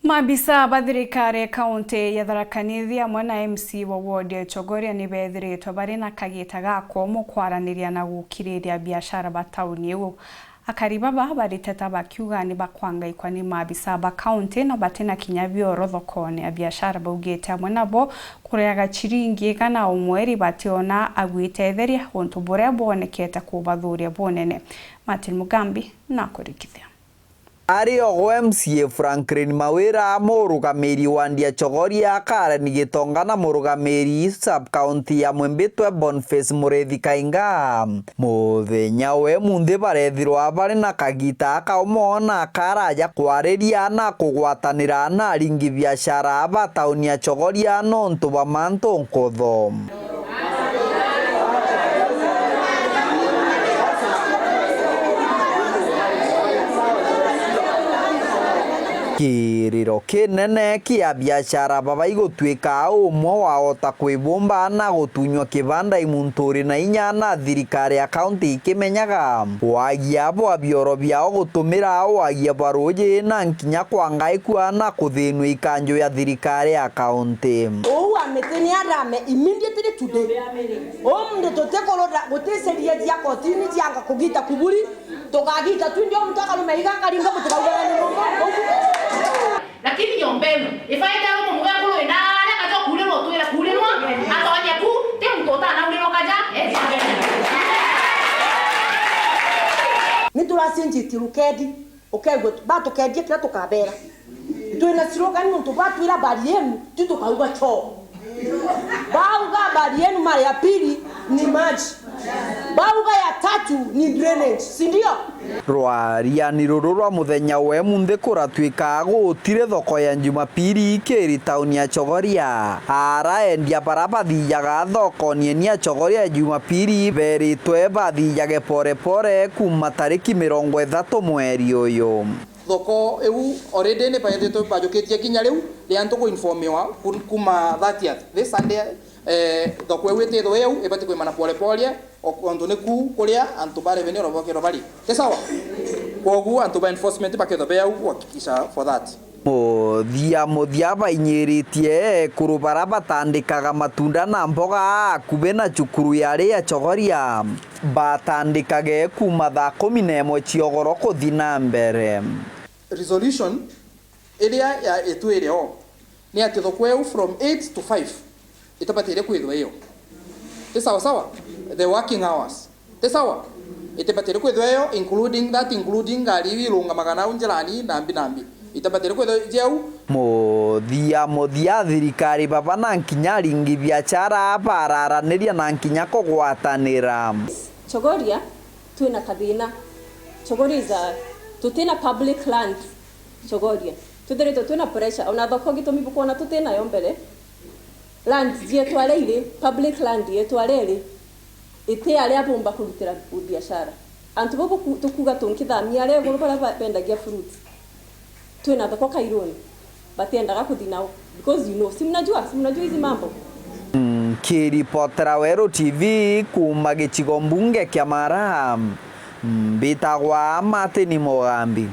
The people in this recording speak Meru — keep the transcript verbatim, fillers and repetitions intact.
Maabisa ba thirikari kaunti ya Tharaka Nithi amwe na M C wa ward ya Chogoria ni beethiritwe bari na kagiita ga kwomo kwaraniria na gukiriria biashara ba tauni iu. Akari baba bariteta bakiuga ni bakwangaikwa ni maabisa ba kaunti na bati na kinya bioro thokone. Abiashara baugite amwe nabo kureaga chiringi igana o mweri bationa agwitetheria, untu buria bwonekete kubathuria bunene. Martin Mugambi na kurikithia. Ari ogo M C A Franklin Mawira, murugamiri wa Ndia Chogoria, Karen Gitonga na murugamiri sub-county ya Mwembitwe Boniface Murethi Kainga. Muthenya we munthi barethirwa bari na kagita akaumona karaja kwariria na kugwatanira na aringi biashara ba tauni ya Chogoria nontu bwa mantu nkutho. Kiriro kinene kia biashara baba igutwika umwe wahota kwibumba na gutunywa kibanda i muntu uri na inya na thirikari ya kaunti ikimenyaga. Wagia bwa bioro biao gutumira wagia bwa ruuji na nkinya kwangaikua na kuthinua ikanju ya thirikari ya kaunti. Uu wa miti ni arame immediately today. Uu muntu tutikurura guticiria cia kotini cianga kugita kuburi, tukagita tu ndio muntu akarume iga akaringa mutu kauga ni mungu. Lakini nyomba ino ibaite arume mugekuru ina aria kaja kuurirwa utwire kuurirwa, atonye ku ti muntu utanaurirwa kaja. Ni turacenjitie rukendi. Ukeigua tu-, batukendia kiria tukabera. Twina slogan nontu batwira mbari yenu, ti tukauga choo. Bauga mbari yenu mara ya pili ni maji. Bauga ya tatu ni drainage, si ndio? Rwariani ruru rwa muthenya we munthi kuratwika gutiri thoko ya Jumapili kiri tauni ya Chogoria. Ara endia bara bathijaga thokoni eni ya Chogoria ya Jumapili beritwe bathijage pore pore kuma tariki mirongo ithatu mweri uyu. Thoko iu already ni baethitwe bajukitie kinya riu ria antu kuinformiwa ku-, kuma thirtieth, this Sunday, eh, thoko iu itithwe iu ibati kwimana pole pole, o-, ontu ni ku kuria antu ba revenue bokirwa bari. Ti sawa? Kwogu antu ba enforcement bakethwa be au kuhakikisha for that. Muthia muthia bainyiritie ekuru bara batandikaga matunda na mboga akubi na cukuru ya ria Chogoria. Batandikage kuma thaa kumi na imwe cia ugoro kuthi na mbere. Resolution iria ya itwire o ni ati thoko iu from eight to five itabatire kwithwa iyo. Ti sawa sawa? The working hours. Ti sawa? Itibatire kwithwa iyo, including that, including ngari iu irungamaga nau njirani, nambi nambi. Itabatire kwithwa jau. Muthia muthia, thirikari baba na nkinya aringi biachara bararaniria na nkinya kugwatanira. Chogoria, twina kathina. Chogoria is a, tutina public land. Chogoria. Twithiritwe twina pressure. Ona thoko gitumi bukwona tutinayo mbere. Land cietwa aria iri, public land yetwa aria iri, iti aria bumba kurutira biashara. Antu bau buku-, tukuga tunkithamia aria iguru baria ba-, bendagia fruits. Twina thoko Kairuni. Batiendaga kuthi nao. Because you know, si mnajua, si mnajua hizi mambo. Nkiripotera Weru T V kuma gicigo mbunge kia Mara, mbitagwa Martin Mugambi.